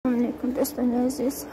Алейкум, дӯстони азиз.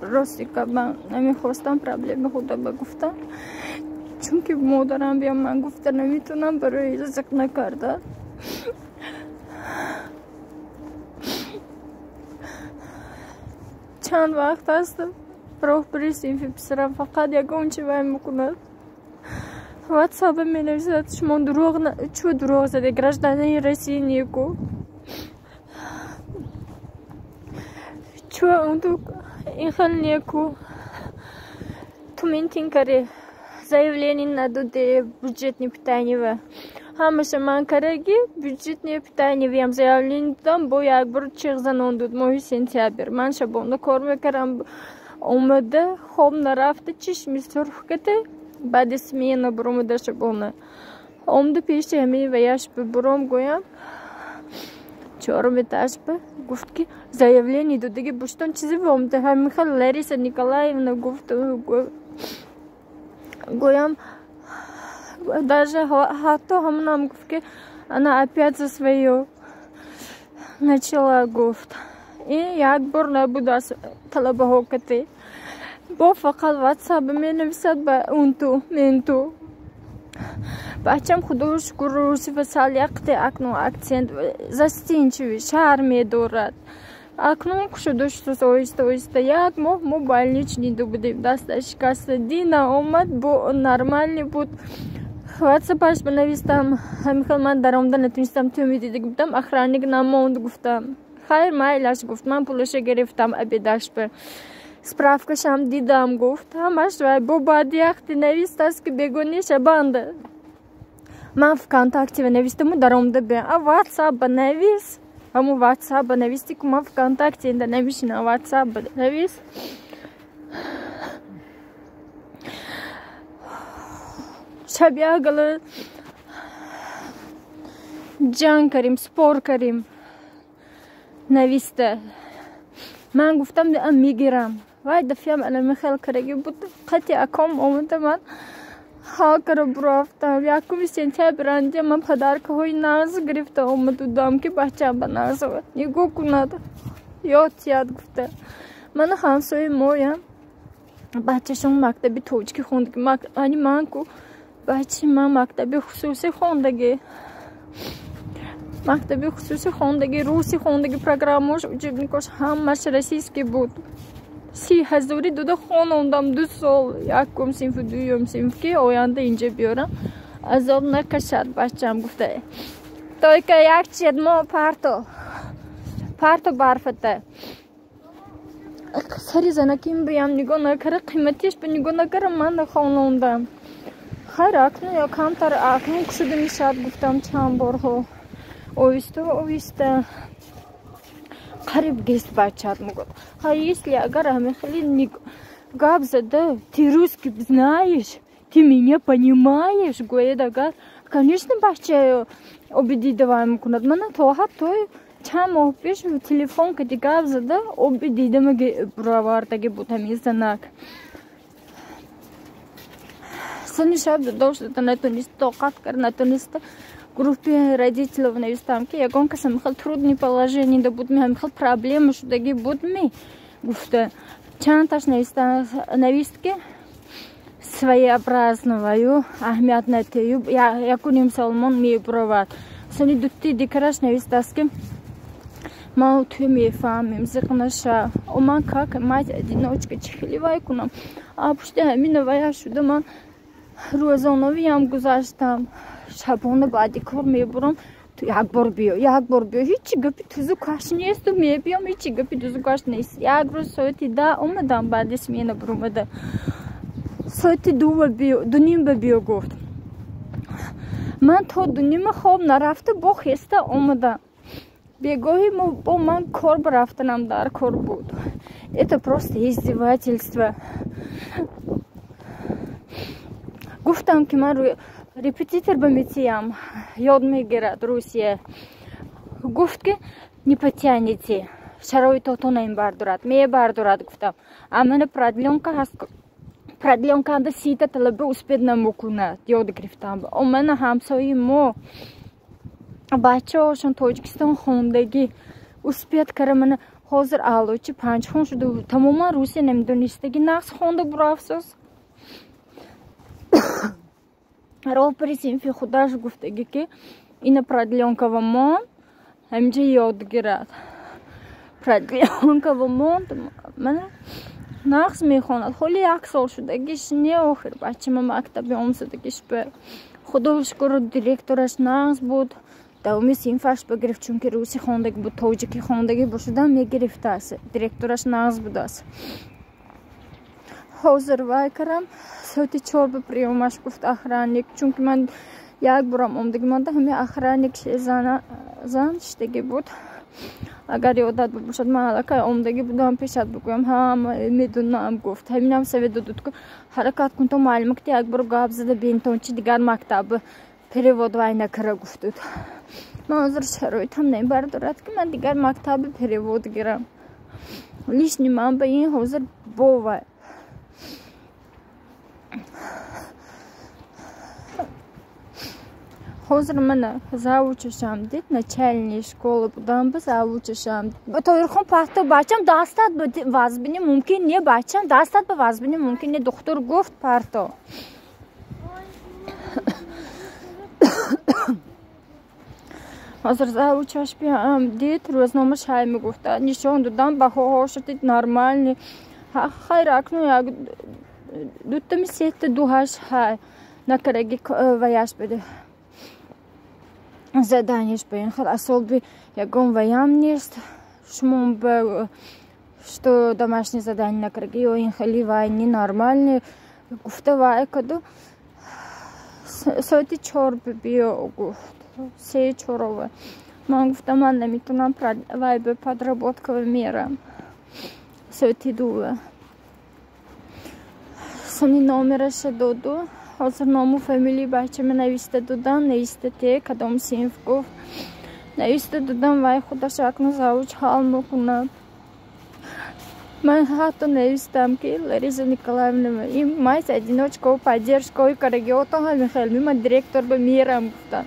Рости гап, ман намехостам проблеми худа ба гуфтан, чунки модарам биям, ман гуфта наметавонам барои зиқ накардан. Чанд вақт аст, роҳбари синфи писарам фақат ягон чи вай мекунад, ватсапа менависад: «Шумо дурӯғ, чӯ дурӯғ заде, гражданини Россия неку, чӯ унту ин хел неку, ту ментин каре, заявление надоде бюджетный питание». Ҳамаша ман караги, бюджетное питание виам заявление додам, бо як бор чиғ занон дуд. Моҳи сентябр ман шабона кор мекардам, омада хоб нарафта, чишми сурх кате, баъди смена буромада, шабона омда пеши ҳамин ваяш буром, гӯям, чорум этажба. Гуфт, ки заявление додаги буштон чизе вомда. Ҳамихел Лариса Николаевна гуфт, гӯям, даже ҳатто ҳамонам гуфт, ки она опять за своё начала. Гуфт, ин як бор набуд, аз талабаҳо кате бо фақат ватсап менависад ба унту менту. Бачам, худоро шукр, руси сал яқте акнун акцент застенчивый, шарм медорад. Акнун кушода шуд оҳиста оҳиста. Як моҳ мо больничный будем, дасташ шикаста. Дина омад, бо нормальный буд. Ватсапаш банавистам: ҳамихел ман даромада натунистам, ту медида будам, охранник намонд. Гуфтам, хайр, майлаш, гуфт, ман пулаша гирифтам, обедашба справкашам дидам, гуфт, ҳамаш вай. Бо баъди яхте навистааст, ки бегони шабанда ман ВКонтакте навистаму даромада бе, а ватсап ба навис, ҳамун ватсап ба нависти ку, ман ВКонтакте инда намешинам, ватсап ба навис. Шаб як гала ҷанг карим, спор карим. Нависта, ман гуфтам, мегирам. Вай дафъаам анамихел караги буд, қати аком омада, ман ҳал кара бурафтам. 1 сентябр анҷа ман подаркаҳои нағз гирифта омадудам, ки бачаам ба нағз нигоҳ кунад, ёд тиёд гуфта. Мана ҳамсои моям бачашон мактаби тоҷикӣ хондаги, ани ман ку бачаи ман мактаби хусусӣ хондагӣ, мактаби хусусӣ хондагӣ, русӣ хондагӣ, программаош, учебникош ҳамаш российский буд. 30 ҳазорӣ дода хонондам 2 сол, якум синфу дуюм синф, ки оянда инҷа биёрам, азоб накашад бачам гуфта. Только як чиз, мо парто барфата сари занаким биям нигоҳ накара, қиматиш ба нигоҳ накара, ман хонондам. Хайр, акнун ё камтар акнун кушода мешавад, гуфтам чанд борҳо, оҳиста оҳиста қариб гест бачаат мегӯяд. Ха, если агар ҳамихели гап зада, «Ты русский знаешь, ты меня понимаешь?» гӯяд агар, конечно, бача оби дида вай мекунад. Мана то ҳатто чанд моҳ пеш телефон кади гап зада, оби дидамаги буравардаги буд ҳамин занак. Сани шаб дошт, натонист, тоқат кард, натониста, группе родителов навистам, ки ягон кас ҳамихел трудный положение да будми, ҳамихел проблема шудагӣ будми, гуфта. Чандташ навист, ки своеобразноваю аҳамият натею, якуним солмон мебуравад. Сани дутти дикараш навистааст, ки ман туи мефаҳмем, зиқ наша. О, ман как мать одиночка чӣ хели вай кунам? А пушти ҳамина вая шуда, ман рӯзоновиам гузаштам. Шабона баъди кор мебурам: «Ту як бор биё, як бор биё, ҳечи гапи тузу каш несту, мебиём, ҳечи гапи тузу каш нест». Як рӯз соати 10 омадам, баъди смена буромада, соати 2 биё, 2:30 биё, гуфт. Ман то 2:30 хоб нарафта, бо хеста омадам. Бегоҳи бо ман кор барафтанам дар кор буд. Это просто издевательство. Гуфтам, ки ман репетитор ба метиям, ёд мегирад Русия. Гуфт, ки не потянете, шароитотона ин бардорад, мебардорад, гуфтам. А мана продлёнка ҳаст, продлёнканда 30-та талаба успеть намекунад ёд гирифтам. О, мана ҳамсои мо. Бачаҳошон Тоҷикистон хондагӣ успеть кара, мана ҳозир аълочи панҷхон шуда, тамоман русия намедонистагӣ, нағз хонда бурафсоз. Роҳбари синфи худаш гуфтагӣ, ки ина продлёнкава монд, ҳаминҷа ёд гирад. Продлёнкава монд, мана нағз мехонад. Ҳоли як сол шудагиш не, охир бачама мактаби омзадагиш ба худо шукр, директораш нағз буд, давоми синфаш бигирифт, чунки русӣ хондагӣ буд, тоҷикӣ хондагӣ бошудам мегирифтааст, директораш нағз будааст. Ҳозир вай карам, соати 4 ба приёмаш гуфт охранник, чунки ман як борам омдагӣ монда, ҳамин охранник зан шидагӣ буд. Агар ёдат бошад, ман аллакай омдагӣ будам, пешат бигӯям, ҳама медонам гуфт. Ҳаминам совет додуд, ки ҳаракат кун, то муаллима ки як бор гап зада бинтон, чи дигар мактаб перевод вай накара гуфтуд. Ман ҳозир шароитам намебардорад, ки ман дигар мактаби перевод гирам. Лишний ман ба ин ҳозир бова. Ҳозир мана завучашам дид, начальный школа будам, ба завучашам. Тоирхон пахто бачам дастат ба вазбини мумкин не, бачам дастат ба вазбини мумкин не, духтур гуфт парто. Ҳозир завучаш биям дид, рӯзнома шай мегуфта, нишон додам, баҳоҳоша дид нормальный. Хайр, акнун як дутами сета дуҳаш ҳай накараги ваяш биде. Заданияш ба ин хел асоби ягон ваям нест. Шумо ба что домашнее задание накардаги ё ин хели вай ненормальный гуфта вай каду. Соати 4 биё гуфт, се чорова. Ман гуфтам, ман наметавонам, вай ба подработкава мерам соати 2. Сони номераша доду. Ҳозир ному фамилияи бачама нависта додам, нависта те кадом синф гуфт. Нависта додам, вай худаш акнун завуч ҳал мекунад. Ман ҳатто навистам, ки Лариса Николаевна, ин мать одиночка поддержкаи карагиотон ҳамин хел, ман директор ба мерам гуфтам.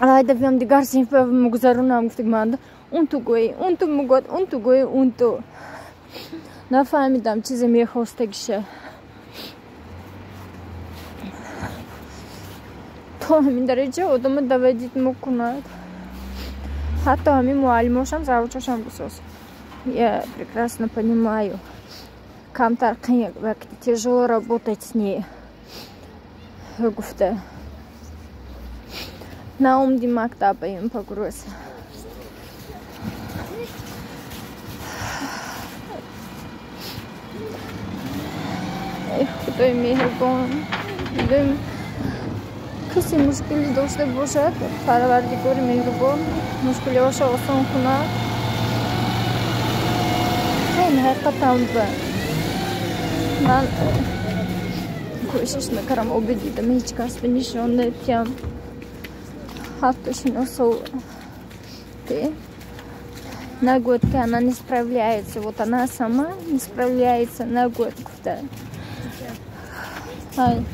Вай дафиам дигар синф ба мегузаронам гуфт, ман он ту гӯӣ, он ту мегӯяд, он ту гӯӣ, он ту. Нафаҳмидам чизе мехостагиша. То ҳамин дараҷа одама доводить мекунад. Ҳатто ҳамин муаллимошам, завучошам гусос. Я прекрасно понимаю. Камтар тяжело работать с ней. Гуфта. Наомди мактаба им погруз. Эх, худои меҳрубон. Касе мушкилӣ дошта бошад, Парвардигори меҳрубон мушкилиҳоша осон кунад. Ин ҳақиқатан ба ман кӯшиш мекардам, оби дидам, ҳеҷ кас ба нишон надиҳам. Ҳатто шиносо нагӯяд, ки она не справляется. Вот она сама не справляется, нагӯяд гуфта. Ай.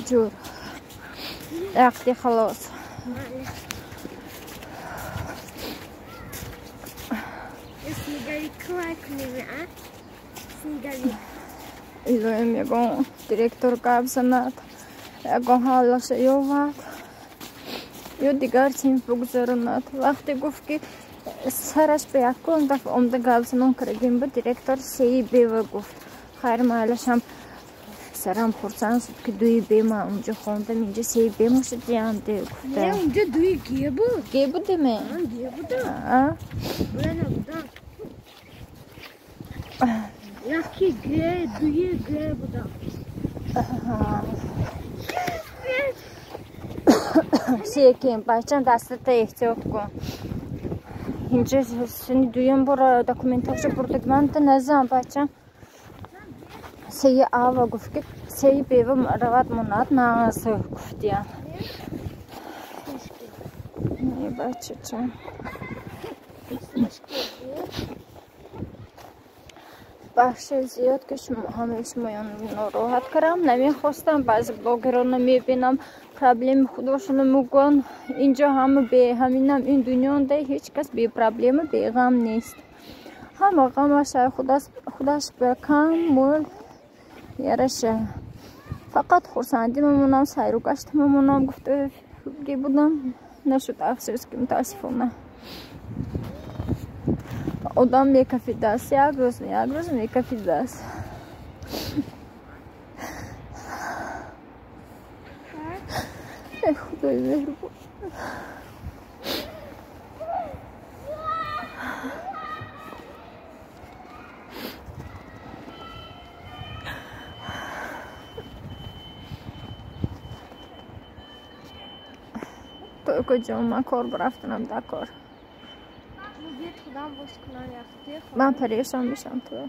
Ҷур. Ақди халос. Илоҳим, ягон директор гап занад, ягон ҳаллаша ёвад ё дигар синф бигузаронад. Вақте гуфт, ки сараш ба якон дафъа омда гап занон кардагим, ба директор сеи бева гуфт. Хайр, майлашам сарам хурсанд шуд, ки дуи бе ман унҷо хондам, инҷа сеи бе мошудиям де гуфта. Не, унҷо дуи ге буд. Ге будиме? Ге будам. Ге набудам. Яки ге, дуи ге будам. Секин, бачам, дастата эҳтиёт кун. Инҷа сини дуюм бора документҳоша бурдаг, ман та назам, бачам. Сеи ава гуфт, ки сеи бева равад монад нағз гуфтия. Не, бачачам. Бахши зиёд, ки шумо ҳамаи шумоён нороҳат кардам. Намехостам, баъзе блогерона мебинам, проблеми худошоно мегӯянд. Инҷо ҳама беҳаминам, ин дунёнда ҳеҷ кас бепроблема, беғам нест. Ҳама ғамаш худаш ба кам мул яраша. Фақат хурсандӣ мемонам, сайру гашт мемонам, гуфтагӣ будам. Нашуд, афсӯс ки, мутаассифона. Одам мекафидааст, як рӯз, як рӯз мекафидааст. Эй Худои меҳрубон. То куҷо ман кор рафтанам дар кор. Ман парешон мешам то.